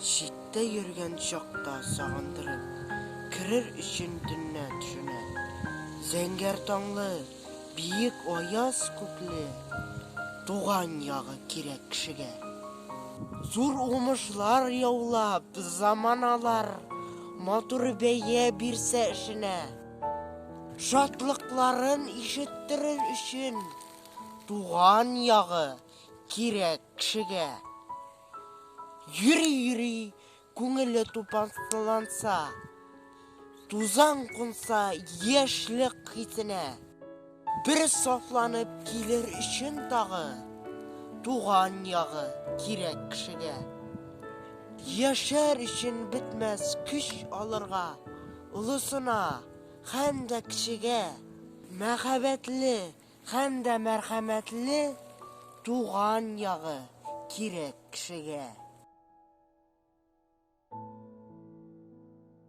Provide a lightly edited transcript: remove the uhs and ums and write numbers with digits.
Читтә йөргән чакта сагындырып, Керер өчен төнлә төшенә. Зәңгәр таңлы, биек аяз күкле, Туган ягы кирәк кешегә. Зур уңышлар яулап, заманалар Матур бәя бирсә эшенә. Шатлыкларын ишеттерер өчен Туган ягы кирәк кешегә. Йөри-йөри күңеле тупасланса, Тузан кунса яшьлек хисенә, Бер сафланып килер өчен тагы Туган ягы кирәк кешегә. Яшәр өчен бетмәс көч алырга Олысына һәм дә кечегә, Мәхәббәтле һәм дә мәрхәмәтле Туган ягы кирәк кешегә.